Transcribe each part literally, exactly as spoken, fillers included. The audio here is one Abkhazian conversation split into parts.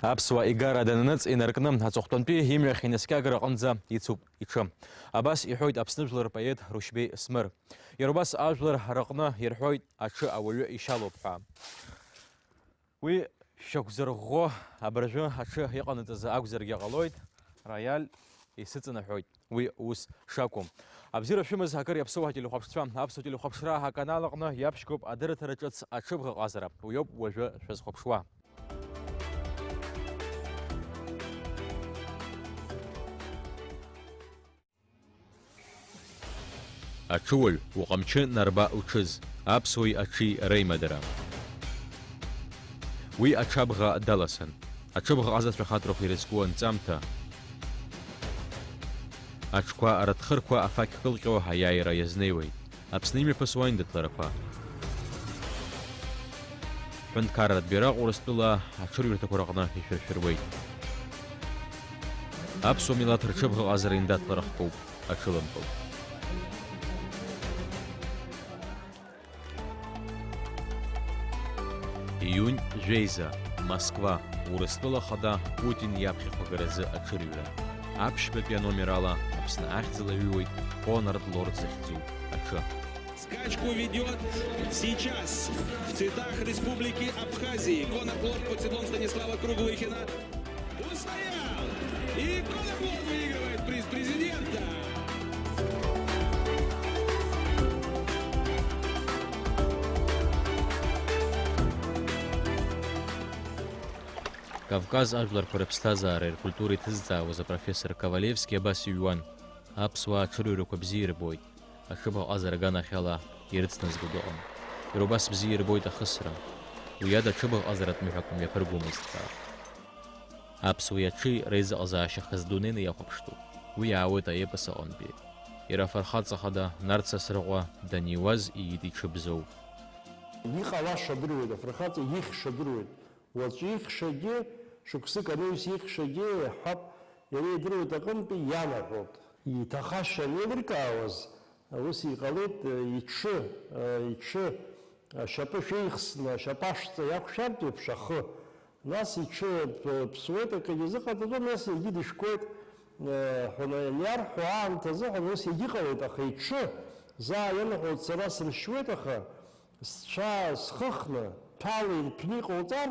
Аԥсуа игара дананыҵ инаркны, аҵыхәтәантәи имҩахь инаскьагара аҟынӡа ицуп иҽы. Абас иҳәоит Аԥсны жәлар рпоет Рушьбеи Смыр. Иара убас ажәлар рыҟны ирҳәоит аҽы ауаҩы ишьалоуп ҳәа. Уи шьақәзырӷәӷәо абыржәы аҽы иҟанаҵаз акәзаргьы ҟалоит, роиаль исыҵанаҳәоит. Уи ус шакәу. Абзиара шәымаз, акыр иаԥсоу ҳателехәаԥшцәа. Аԥсуа телехәаԥшра аканал аҟны иаԥшьгоуп адырраҭара ҿыц аҽыбӷаҟазара. Уиоуп уажәы шәазхәаԥшуа. Аҽыуаҩ, уҟамчы нарба уҽыз, аԥсуеи аҽи реимадара. Уи аҽабӷа даласын. Аҽыбӷаҟазацәа хаҭарахә ирызку анҵамҭа. Аҽқәа рыҭхырқәа афақь кылҟьо аиааира иазнеиуеит. Аԥсны имҩаԥысуа аиндаҭларақәа. Ҳәынҭқарратә бираҟ Урыстәыла аҽырҩрҭақәа рыҟны ишәыршәыруеит. Аԥсуа милаҭ рҽыбӷаҟазара индаҭларахқәоуп, аҽылымкыл. Иунь жәеиза, Москва, Урыстәыла Ахада Путин иаԥхьахәагаразы аҽырҩра. Аԥшьбатәи аномер ала Аԥсны ахьӡала иҩуеит Конрад Лорд захьӡу аҽы. Скачку ведёт сейчас в цветах Республики Абхазии Конор Лорд под седлом Станислава Круглыхина. Устоял! И Конор Лорд выигрывает приз президента! Кавказ ажәларқәа рыԥсҭазаареи ркультуреи ҭызҵаауаз апрофессор Ковалевски абас иҩуан, аԥсуаа аҽырҩрақәа бзиа ирбоит, аҽыбӷаҟазара аганахьала ирыцназго дыҟам. Иара убас бзиа ирбоит ахысра. Уи ада аҽыбӷаҟазаратә мҩақәак мҩаԥыргомызт ҳәа. Аԥсуеи аҽи реизыҟазаашьа хазы дунеины иахәаԥштәуп. Уи иаауеит аепос аҟынтәи. Иара афырхаҵа хада Нарҭ Сасрыҟәа даниуаз иит иҽы Бзоу. Иҟалаша адыруеит, афырхаҵа ихьша адыруеит. Уаҵәы ихьшагьы, шықәсык анаҩс ихьшагьы, иаҳҳәап, иара идыруеит аҟынтәи ианаҳәоит. Иҭахашьа анеилыркаауаз, ус иҟалеит, иҽы, иҽы ашьапы шәеихсны, ашьапы ашҵа иақәшәартә еиԥш ахы, нас иҽы ԥсуеит, акгьы изыҟаҵаӡом, нас егьи дышәкуеит, ҳәа ианиарҳәо аамҭазыҳәан ус егьыҟалеит, аха иҽы заа ианаҳәоит, сара сыршьуеит, аха сцәа схыхны, ҭәала ирҭәны иҟауҵар,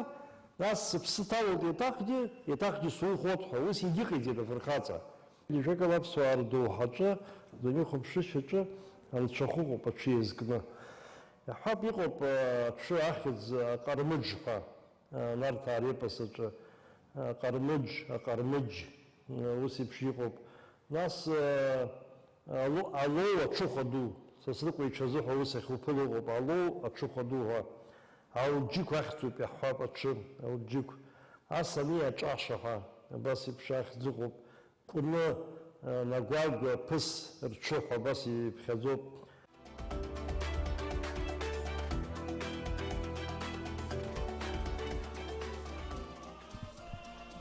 нас сыԥсы ҭалоит еиҭахгьы, еиҭахгьы сухәот ҳәа, ус егьыҟаиҵеит афырхаҵа. Ҩажәакала аԥсуаа рдоуҳаҿы, адунеи хәаԥшышьаҿы анцәахә ыҟоуп аҽы иазкны. Иаҳҳәап, иҟоуп, аҽы ахьӡ Аҟармыџ ҳәа, Нарҭаа репос аҿы, Аҟармыџ, Аҟармыџь, ус еиԥш иҟоуп. Нас, Алоу, Алоу аҽыхәа ду, Сасрыҟәа иҽазыҳәа ус ахьуԥыло ыҟоуп, Алоу аҽыхәа ду ҳәа. Алџьықә ахьӡуп, иаҳҳәап, аҽы, Алџьықә. Ас ани аҿаша ҳәа, абас еиԥш ахьӡ ыҟоуп. Кәны, Нагәагәа, Ԥыс рҽыҳәа абас иԥхьаӡоуп.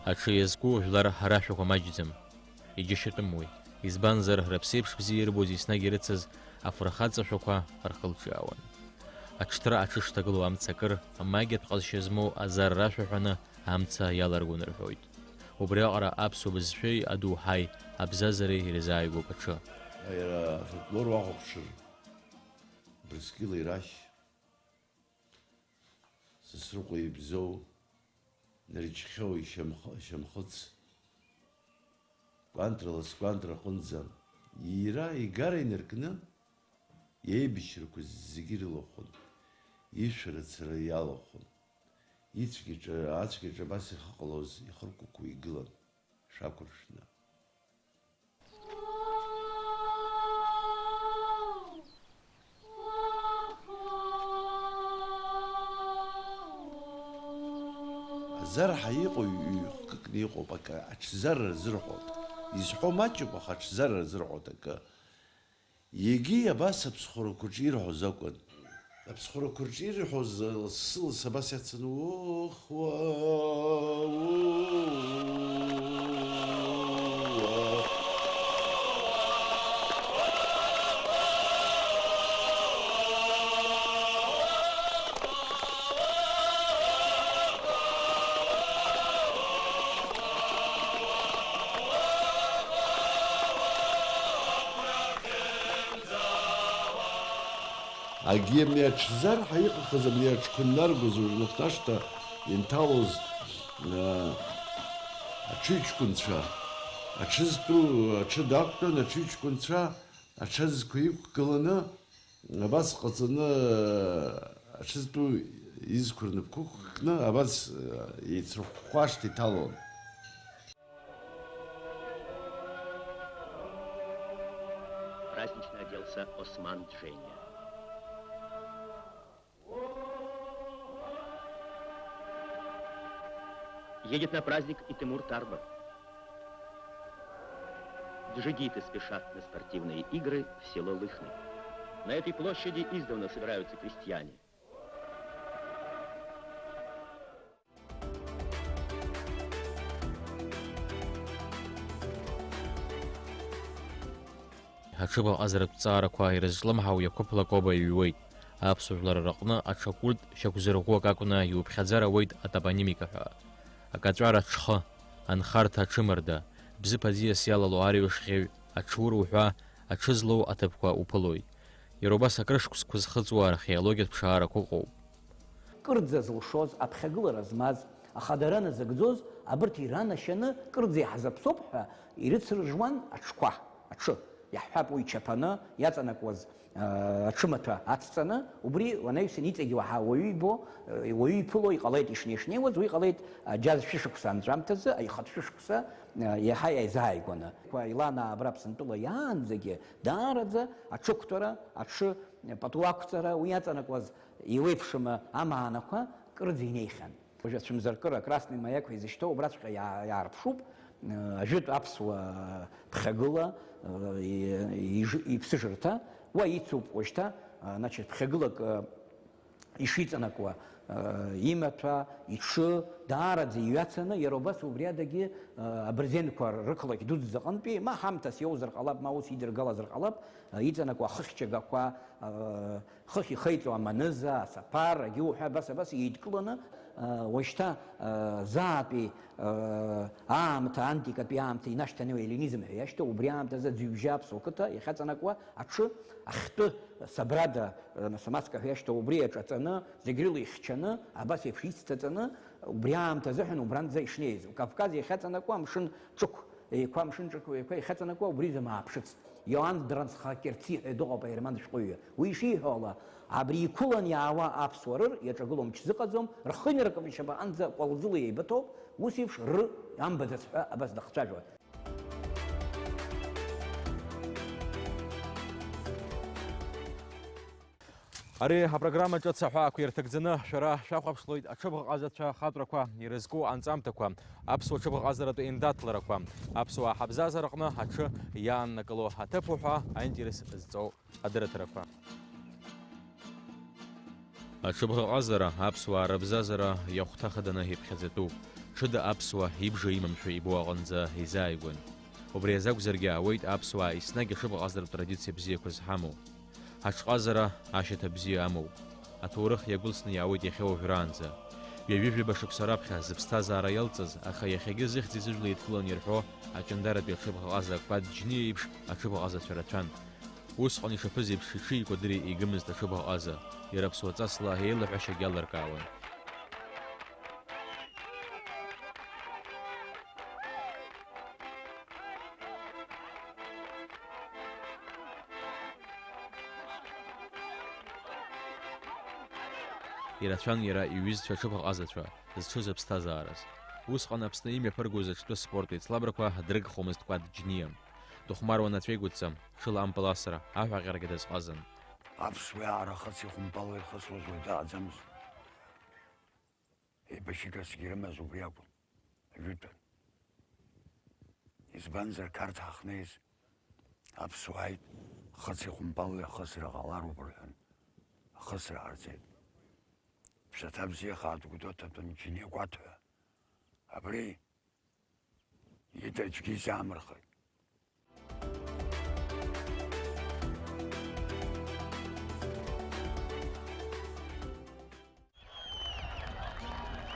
Аҽы иазку жәлар рашәақәа маҷӡам. Иџьашьатәым уи, избанзар, рыԥсеиԥш бзиа ирбоз еснагь ирыцыз афырхаҵа шәақәа рхылҿиаауан. Аҽҭра аҽышҭагылоу амца акыр, амагиатә ҟазшьа змоу азар рашәа ҳәаны амца иаларгон рҳәоит. Убри аҟара аԥсуа бызшәеи адоуҳаи абзазареи ирзааигәоуп аҽы. Иара афольклор уахәаԥшыр, Брыскьыла ирашь, Сасрыҟәа ибзоу, Нырҷхьоу ишьамхы-, ишьамхыц, кәантрала скәантра аҟынӡа, иира, игара инаркны, иеибашьрақәа зегьы ирылахәын, ишәарыцара иалахәын. Ицәгьаҿы, ацәгьаҿы абас ихыҟалоз ихыркәыкәуа игылан, шәақәыршәны. Азар ҳәа иҟоу ҩ-хкыкны иҟоуп акы, аҽзар рзырҳәоит. Изҳәо маҷуп, аха аҽзар рзырҳәоит акы. Егьи абас аԥсхәрақәа рҿы ирҳәоз акәын. Аԥсхәрақәа рҿы ирҳәоз лассы-лассы абас иацын, ух, уа, у, уа. Агьи абни аҽзарҳа иҟахыз, абни аҽқәа иннаргоз, уажә нахәҭашҭа инҭалоз, аа, аҽыҩҷкәынцәа, аҽызтәу аҽы дақәтәан, аҽыҩҷкәынцәа аҽызқәа иқәгыланы, абас ҟаҵаны, аҽызтәу изқәа рнапқәа ықәкны, абас, еицрыхәхәашт иҭалон. Празднично оделся Осман Дженя. Едет на праздник и Тимур Тарбов. Джигиты спешат на спортивные игры в село Лыхны. На этой площади издавна собираются крестьяне. Аҽыбӷаҟазаратә ҵаарақәа ирызҿлымҳау Иақәыԥ Лакоба иҩуеит. Аԥсуа жәлар рыҟны аҽакульт шьақәзырӷәӷәак акәны иуԥхьаӡар ауеит атопонимика ҳәа. Акаҵәара аҽхы, анхарҭа аҽымырда, бзыԥ аӡиас иалало арҩаш ӷьеҩ, аҽур уҳәа, аҽызлоу аҭыԥқәа уԥылоит. Иара убас акрышықәсқәа зхыҵуа археологиатә ԥшаарақәа ыҟоуп. Кырӡа зылшоз, аԥхьагылара змаз, ахадара назыгӡоз, абырҭ иранашьаны кырӡа иаҳзаԥсоуп ҳәа ирыцыржуан аҽқәа, аҽы. Иаҳҳәап, уи чаԥаны иаҵанакуаз, аа, аҽымаҭәа ацҵаны, убри уанаҩсан иҵегь уаҳа уаҩы ибо, уаҩы иԥыло иҟалеит ишнеи-шнеиуаз, уи ҟалеит, а, џьаз шәышықәса анҵәамҭазы, аихатә шәышықәса, а, иаҳа иааизааигәаны. Илана абра Аԥсынтәыла иаанӡагьы даараӡа аҽықәтәара, аҽы пату ақәҵара, уи иаҵанакуаз еиуеиԥшым амаанақәа кырӡа инеихьан. Уажә ацәымзаркыра, акрасный маяк ҳәа изышьҭоу, убраҵәҟьа иаа-, иаарԥшуп, э, ажәытә аԥсуа ԥхьагыла, э, и-, иж-, иԥсыжырҭа, уа ицуп уажәшьҭа, э, значит, ԥхьагылак, э, ишиҵанакуа, э, имаҭәа, иҽы, даараӡа иҩацаны, иара убас убри адагьы, э, абырзенқәа рықалақь дуӡӡа аҟынтәи, ма ҳамҭас иоузар ҟалап, ма ус идыргалазар ҟалап, э, иҵанакуа ахыхьчагақәа, э, Хыхь ихеиҵо аманыза, асаԥар, агьы уҳәа абас, абас еидкыланы, уажәшьҭа, заатәи, аамҭа, антикатәи аамҭа инашьҭанеиуа эллинизм ҳәа иашьҭоу, убри аамҭазы аӡҩыбжьы аԥсуа қыҭа иахьаҵанакуа аҽы, ахьтәы Сабрада, Насамаска ҳәа иашьҭоу, убри аҿаҵаны, зегь рыла ихьчаны, абас еиԥш ицҭаҵаны, убри аамҭа азыҳәан убранӡа ишнеиз. Кавказ иахьаҵанакуа амшын ҿықә еиқәа, амшын ҿықә еиқәа иахьаҵанакуа убризы мааԥшыцт. Иоанн Дранцхакерци ҳәа дыҟоуп аерман шәҟәыҩҩы. Уи ишиҳәо ала, абри иқәылан иаауа аԥсуа рыр иаҿагылоу мч зыҟаҵом, рхы инаркны ишьапаҟынӡа кәалӡыла еибыҭоуп, ус еиԥш ры амбаӡац ҳәа абас дахцәажәоит. Ари апрограмма ҿыц аҳәаақәа ирҭагӡаны шәара шәахәаԥшлоит аҽыбӷаҟазацәа ахатәрақәа ирызку анҵамҭақәа, аԥсуа ҽыбӷаҟазаратә еиндаҭларақәа, аԥсуаа ҳабзазараҟны аҽы иааннакыло аҭыԥ уҳәа аинтерес зҵоу адырраҭарақәа. Аҽыбӷаҟазара аԥсуаа рыбзазара иахәҭа хаданы иԥхьаӡатәуп. Ҽыда аԥсуа ибжа имамшәа ибо аҟынӡа изааигәан. Убри азакәзаргьы ауеит аԥсуаа еснагь аҽыбӷаҟазаратә традициа бзиақәа зҳамоу. Аҽҟазара ашьаҭа бзиа амоуп. Аҭоурых иагәылсны иаауеит иахьа уажәраанӡа. Ҩажәи жәаба шықәса раԥхьа зыԥсҭазаара иалҵыз, аха иахьагьы зыхьӡи зыжәлеи еидкыланы ирҳәо аҷандаратәи аҽыбӷаҟаза Кәаӡ Џьниа иеиԥш аҽыбӷаҟазацәа рацәан. Усҟан ишаԥыз еиԥш иҽи икәадыри игымызт аҽыбӷаҟаза, иара аԥсуа ҵасла еилаҳәашьагь иалыркаауан. Ирацәан иара иҩызцәа аҽыбӷаҟазацәа, зҽыз аԥсҭазаараз. Усҟан Аԥсны имҩаԥыргоз аҽтәы спорт еицлабрақәа дрыгхомызт Кәаӡ Џьниа. Дыхәмаруан ацәеигәыдҵа, ҽыла ампыл асра, аҳәаҟьарагьы дазҟазан. Аԥсуа иаара хыци хәымпалла ихысуаз уаҩ дааӡамызт. Еибашьыгасгьы ирымаз убри акәын, ажәытәан. Избанзар, Қарҭ ҳахьнеиз, аԥсуаа ааит, хыци хәымпаллеи ахысра ҟалароуп рҳәан, ахысра ҟарҵеит. Ԥсаҭа бзиа хаатә Гәдоуҭатәын Џьиниа Кәаҭ ҳәа. Абри ида аӡәгьы изаамырхеит.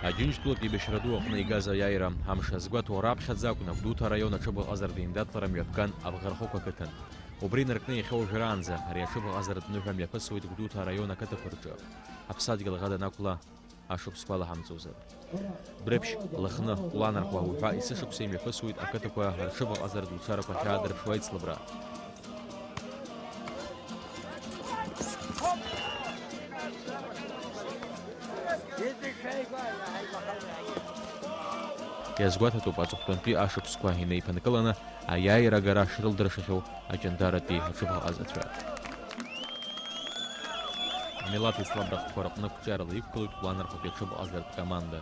Аџьынџьтәылатә еибашьра ду аҟны игаз аиааира амш азгәаҭо раԥхьаӡа акәын Агәдоуҭа араион аҽыбӷаҟазаратә еиндаҭлара мҩаԥган Абӷархықә ақыҭан. Убри инаркны иахьа уажәраанӡа ари аҽыбӷаҟазаратә ныҳәа мҩаԥысуеит Гәдоуҭа араион ақыҭақәа рҿы. Ҳаԥсадгьыл ӷада анақәла, ашықәсқәа алаҳамҵозар. Бреиԥш, Лыхны, Ланархәа уҳәа есышықәса имҩаԥысуеит ақыҭақәа рҽыбӷаҟазаратә еицлабра. Иазгәаҭатәуп аҵыхәтәантәи ашықәсқәа инеиԥынкыланы аиааира агара шрылдыршахьоу аҷандаратәи аҽыбӷаҟазацәа. Амилаҭ еицлабрахқәа рҟны қәҿиарала иқәгылоит Ланархәатәи аҽыбӷаҟазаратә команда.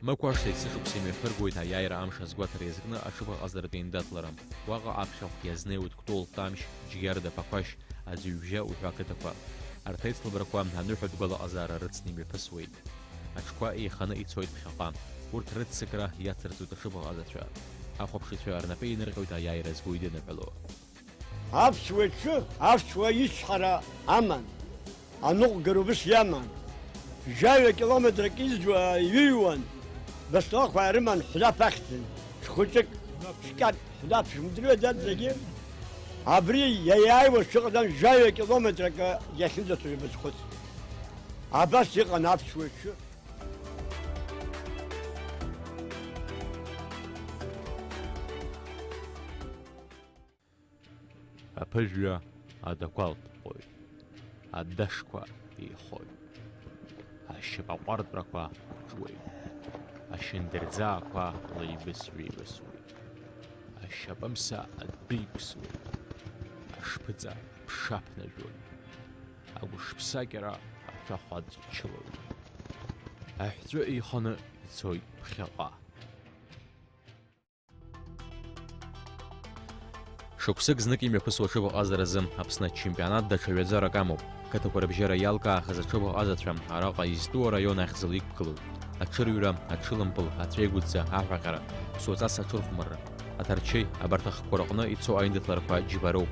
Мықә ашҭа есышықәса имҩаԥыргоит аиааира амш азгәаҭара иазкны аҽыбӷаҟазаратә еиндаҭлара. Уаҟа аԥхьахә иазнеиуеит Кәтол, Ҭамшь, Џьгьарда, Ԥақәашь, Аӡҩыбжьа уҳәа ақыҭақәа. Арҭ аицлабрақәа аныҳәатә гәалаҟазаара рыцны имҩаԥысуеит. Аҽқәа еиханы ицоит ԥхьаҟа. Урҭ рыццакра иацырҵоит аҽыбӷаҟазацәа. Ахәаԥшыҩцәа рнапы еинырҟьоит аиааира згәы идыныҳәало. Аԥсуа иҽы, аԥсуа ичҳара аман, аныҟәгара убыс иаман. Жәаҩа километрак изҩуа иҩуан, баслахәаа рыман ҳәлаԥ ахьӡын, ҽхәыҷык, шәкьаҿ, ҳәлаԥ шәымдыруеи, дад, зегьы? Абри иаиааиуаз шыҟаӡам, жәаҩа километрак иахьынӡацоз базхәыц. Абас иҟан аԥсуа иҽы. Аԥыжәҩа адақәа лҭҟәоит, адашқәа еихоит, ашьапаҟәартәрақәа ҿуеит, ашьындырӡаақәа леивыс-ҩеивысуеит, ашьапымса адәы иқәсуеит, ашԥыҵа ԥшаԥнажәоит, агәышԥсакьара ашәахәа аччылоит, аҳәҵәы еиханы ицоит ԥхьаҟа. Шықәсык знык имҩаԥысуа аҽыбӷаҟазаразы Аԥсны ачемпионат даҽа ҩаӡарак амоуп. Қыҭақәа рыбжьара иалкаахаз аҽыбӷаҟазацәа араҟа изтәу араион ахьӡала иқәгылоит. Аҽырҩра, аҽылымпыл, ацәеигәыдҵа, аҳәаҟьара, ԥсуаҵас аҽырхәмарра. Аҭарчеи абарҭ ахқәа рҟны ицо аиндаҭларақәа џьбароуп.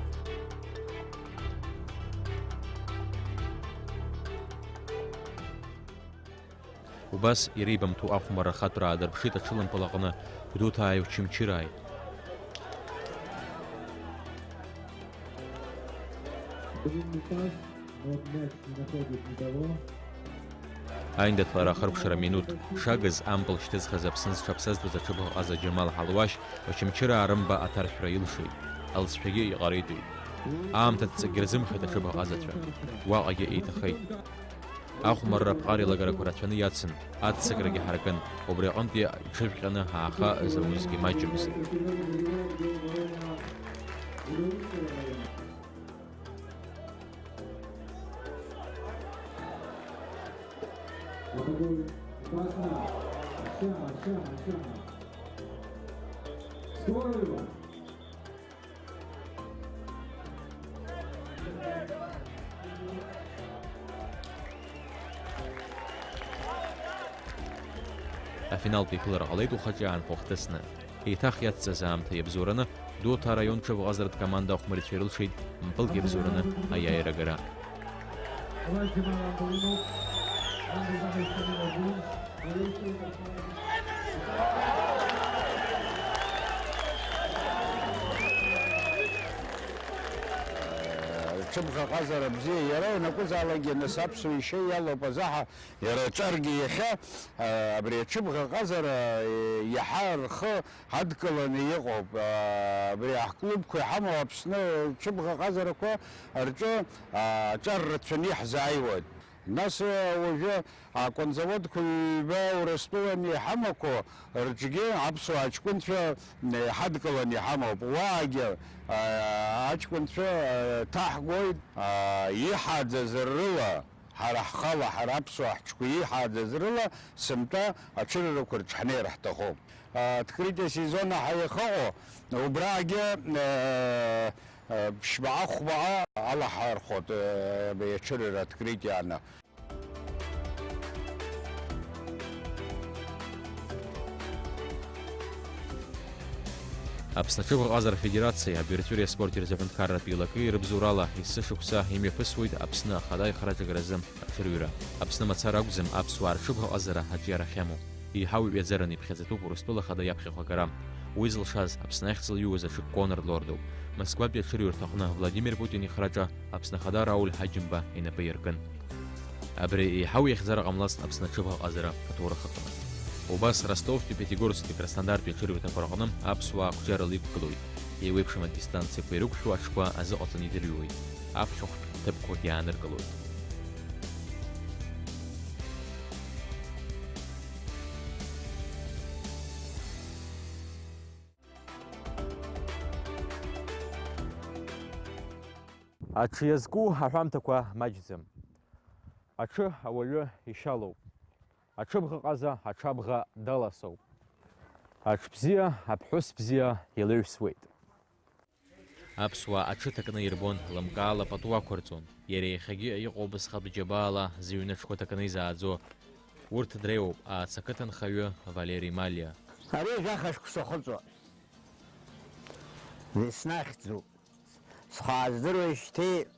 Убас иреибамҭоу ахәмарра ахатәра аадырԥшит аҽылымпыл аҟны Гәдоуҭааи Очамчырааи. Аиндаҭлара ахыркәшара минуҭ шагыз ампыл шьҭызхыз Аԥсны зҽаԥсазтәыз аҽыбӷаҟаза Џьамал Ҳалуашь Очамчыраа рымба аҭаршәра илшеит, алҵшәагьы иҟаритәит. Аамҭа ҵакгьы рзымхеит аҽыбӷаҟазацәа. Уаҟагьы еиҭахеит. Ахәмарра аԥҟара еилагарақәа рацәаны иацын, аццакрагьы ҳаракын, убри аҟынтәи иҽыжәҟьаны ааха заузгьы маҷымызт. Скорую! Афиналтә еиԥылара ҟалеит ухаҿы аанхәа хҭысны. Еиҭах иацҵаз аамҭа иабзоураны, Гәдоуҭа араион ҽыбӷаҟазаратә команда ахәмарицәа ирылшеит мпылк иабзоураны аиааира агара. Ҽыбӷаҟазара бзиа, иара ианакәызаалакгьы, нас аԥсуа ишьа иалоуп азаҳа, иара аҿаргьы иахьа, а, абри аҽыбӷаҟазара, е, иаҳа рхы адкыланы иҟоуп. А, абри аҳклубқәа иҳамоу Аԥсны ҽыбӷаҟазарақәа рҿы, а, аҿар рацәаны иаҳзааиуеит. Нас, а, уажәы аконзаводқәа ҩба Урыстәылан иҳамақәоу рҿгьы аԥсуа аҷкәынцәа, э, ҳадкыланы иҳамоуп. Уаагьы, а, аҷкәынцәа, а, ҭаҳгоит, а, иҳаӡаз рыла, ҳара ҳхала, ҳара аԥсуа ҳҿқәа иҳаӡаз рыла сынтәа аҽырҩрақәа рҿы ҳнеир ҳҭахуп. А, открытие сезона ҳәа иахыҟоу, убраагьы, э, э, ԥшьбаҟа-хәбаҟа алаҳархәот, э, абри аҽырҩра открытие аны. Аԥсны аҽыбӷаҟазара афедерациеи абаҩрҵәыреи аспорти рзы аҳәынҭқарратә еилакеи рыбзоурала, есышықәса имҩаԥысуеит Аԥсны ахада ихраҿагразы аҽырҩра. Аԥсны мацара акәӡам аԥсуаа рҽыбӷаҟазара аҿиара ахьамоу. Еиҳау иаӡараны иԥхьаӡатәуп Урыстәыла ахада иаԥхьахә агара. Уи зылшаз, Аԥсны ахьӡ лҩуаз аҽы Конрад Лордоуп. Москватәи аҽырҩырҭаҟны Владимир Путин ихраҿы Аԥсны ахада Рауль Ҳаџьымба инапы иаркын. Абри еиҳау иахьӡара ҟамлацт Аԥсны аҽыбӷаҟазара аҭоурых аҟны. Убас Ростовтәи, Пятигорсктәи, Краснодартәи аҽырҩырҭақәа рҟны аԥсуаа ақәҿиарала иқәгылоит. Еиуеиԥшым адистанциақәа ирықәшәо аҽқәа азыҟаҵаны идырҩуеит. Аԥхьахәтә ҭыԥқәагьы ааныркылоит. Аҽы иазку аҳәамҭақәа маҷӡам. Аҽы ауаҩы ишьалоуп. Аҽыбӷаҟаза аҽабӷа даласоуп. Аҽ бзиа, аԥҳәыс бзиа илеҩсуеит. Аԥсуаа аҽы ҭакны ирбон, лымкаала пату ақәырҵон. Иара иахьагьы иҟоуп зхатә џьабаала зыҩны аҽқәа ҭакны изааӡо. Урҭ дреиуоуп, Аац ақыҭанхаҩы Валери Малиа. Ари жәаха шықәса ахыҵуа. Весна ахьӡуп. Схы ааздыруеижьҭеи,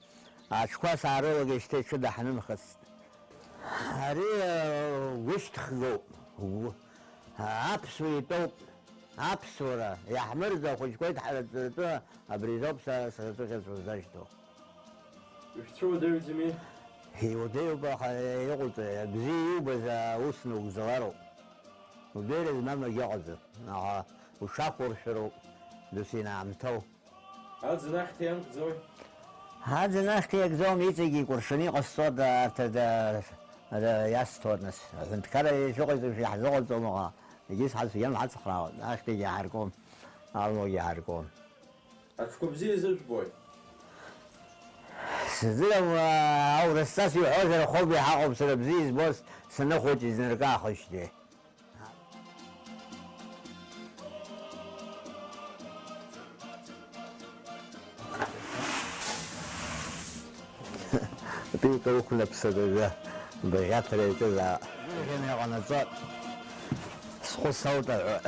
аҽқәа саарылагеижьҭеи ҽы даҳнымхыцт. Ари, э, гәышьҭхгоуп. Гәы-, аԥсуа итәоуп. Аԥсуара иаҳмырӡо ахәыҷқәа идҳараҵаратәы абри азоуп са саҵәыӷьаҵәуа ззашьҭоу. Ишәцәуадаҩӡами? Иуадаҩуп, аха иҟауҵои, бзиа иубаз аус нугӡалароуп. Убеиара змам акгьы ыҟаӡам. Аха ушақәуршәароуп, досу ианаамҭоу. Аӡын ахьҭа иамкӡои? Аӡын ахьҭа иакӡом, иҵегьы икәыршаны иҟасҵоит, арҭ ада-, ада-, иасҭоит, нас. Аҳәынҭқарра ишыҟаиҵо иаҳзыҟаҵом, аха егьыс ҳацәгьам ҳацхраауеит, ахьҭагьы иаҳаркуам, алмагьы иаҳаркуам. Аҽқәа бзиа зыжәбои? Сыздырам, аа, аурысҵас иуҳәозар, ахәылбыҩ ҳаҟоуп, сара бзиа избоз саныхәыҷыз ныркаахоижьҭеи. Пилка уқәнаԥсатәажәа, быӷьаҭра иаҿызаап. Гәырӷьаны иҟанаҵоит, схәы соуҭа ҳәа.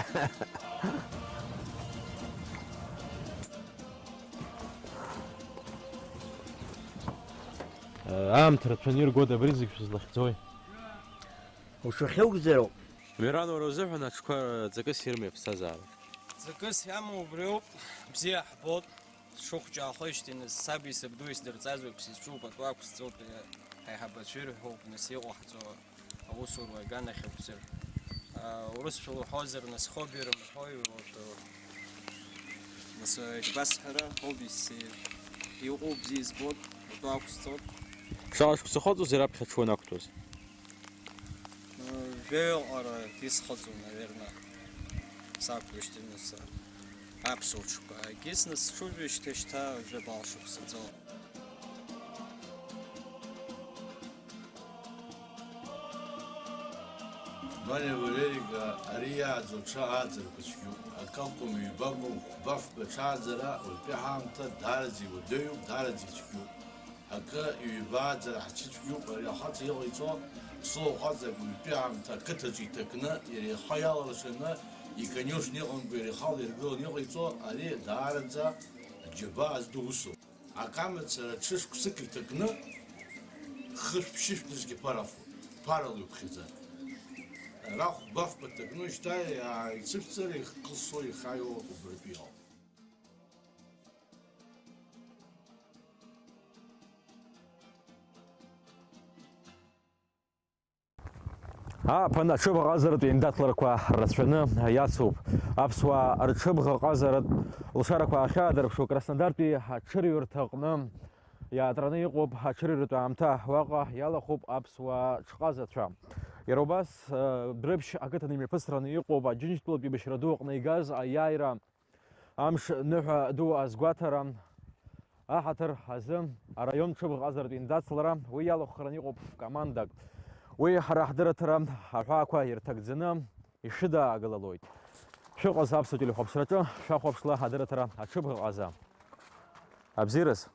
Аамҭа рацәаны иргода абри зегь шәызлахьӡои? Ушахьугӡароуп. Миран, уара узыҳәан аҽқәа ҵакыс ирымоу иаԥсҭазаара? Ҵакыс иамоу убриоуп, бзиа ҳбоит. Сшыхәҷаахоижьҭеи нас саби сабдуи сдырҵазоуп, сызҿу пату ақәсҵоит, аиҳабацәа ирҳәоуп, нас иҟоу ҳҵо аусура аганахь акәзар. Урысшәала уҳәозар, нас хобби рымҳәои, урҭ, нас, егьбасҳәара, хобби си-, иҟоу бзиа избоит, пату ақәсҵоит. Шаҟа шықәса хоҵозеи раԥхьа аҽуанақәтәоз? Жәаҩаҟара исхыҵуан, наверное, сақәтәоижьҭеи нас аԥсуа ҽқәа. Егьыс нас сҽыжәижьҭеи шьҭа жәабаҟа шықәса ҵуеит. Валиа Валерика, ари иааӡо аҽы ааӡарақәа цәгьоуп. Акы акәым, ҩба акәым, хәба-фба аҽааӡара уажәтәи ҳаамҭа даараӡа иуадаҩуп, даараӡа ицәгьоуп. Акы, ҩба ааӡара ҳцәыцәгьоуп, ари ахаҵа иҟаиҵо, ԥсуа ҟазак ҩтәи аамҭа ақыҭаҿы иҭакны, иара ихы иалыршаны, иконешни ыҟамкәа иара ихала иргыланы иҟаиҵо, ари даараӡа џьабаа зду усуп. Акы амацара ҽышықәсык иҭакны, хышә-ԥшьышә нызқь ԥарафу, ԥарала иуԥхьаӡа. Рахә бафба ҭакны, шьҭа иааицышәҵар, ихкылсуа ихаиуа убаратәы иҟоуп. Ааԥын аҽыбӷаҟазаратә еиндаҭларақәа рацәаны иацуп. Аԥсуаа рҽыбӷаҟазаратә лшарақәа ахьаадырԥшу Краснодартәи аҽырҩырҭаҟны иаатраны иҟоуп аҽырҩратә аамҭа. Уаҟа иалахәуп аԥсуаа ҽҟазацәа. Иара убас, э, Дәрыԥшь ақыҭан имҩаԥысраны иҟоуп Аџьынџьтәылатә еибашьра ду аҟны игаз аиааира. Амш ныҳәа ду азгәаҭара аҳаҭыр азы араион ҽыбӷаҟазаратә еиндаҭлара, уи иалахәхараны иҟоуп командак. Уи ҳара ҳдырраҭара аҳәаақәа ирҭагӡаны ишыдаагалалоит. Шәыҟаз аԥсуа телехәаԥшраҿы шәахәаԥшла адырраҭара аҽыбӷаҟаза. Абзиараз!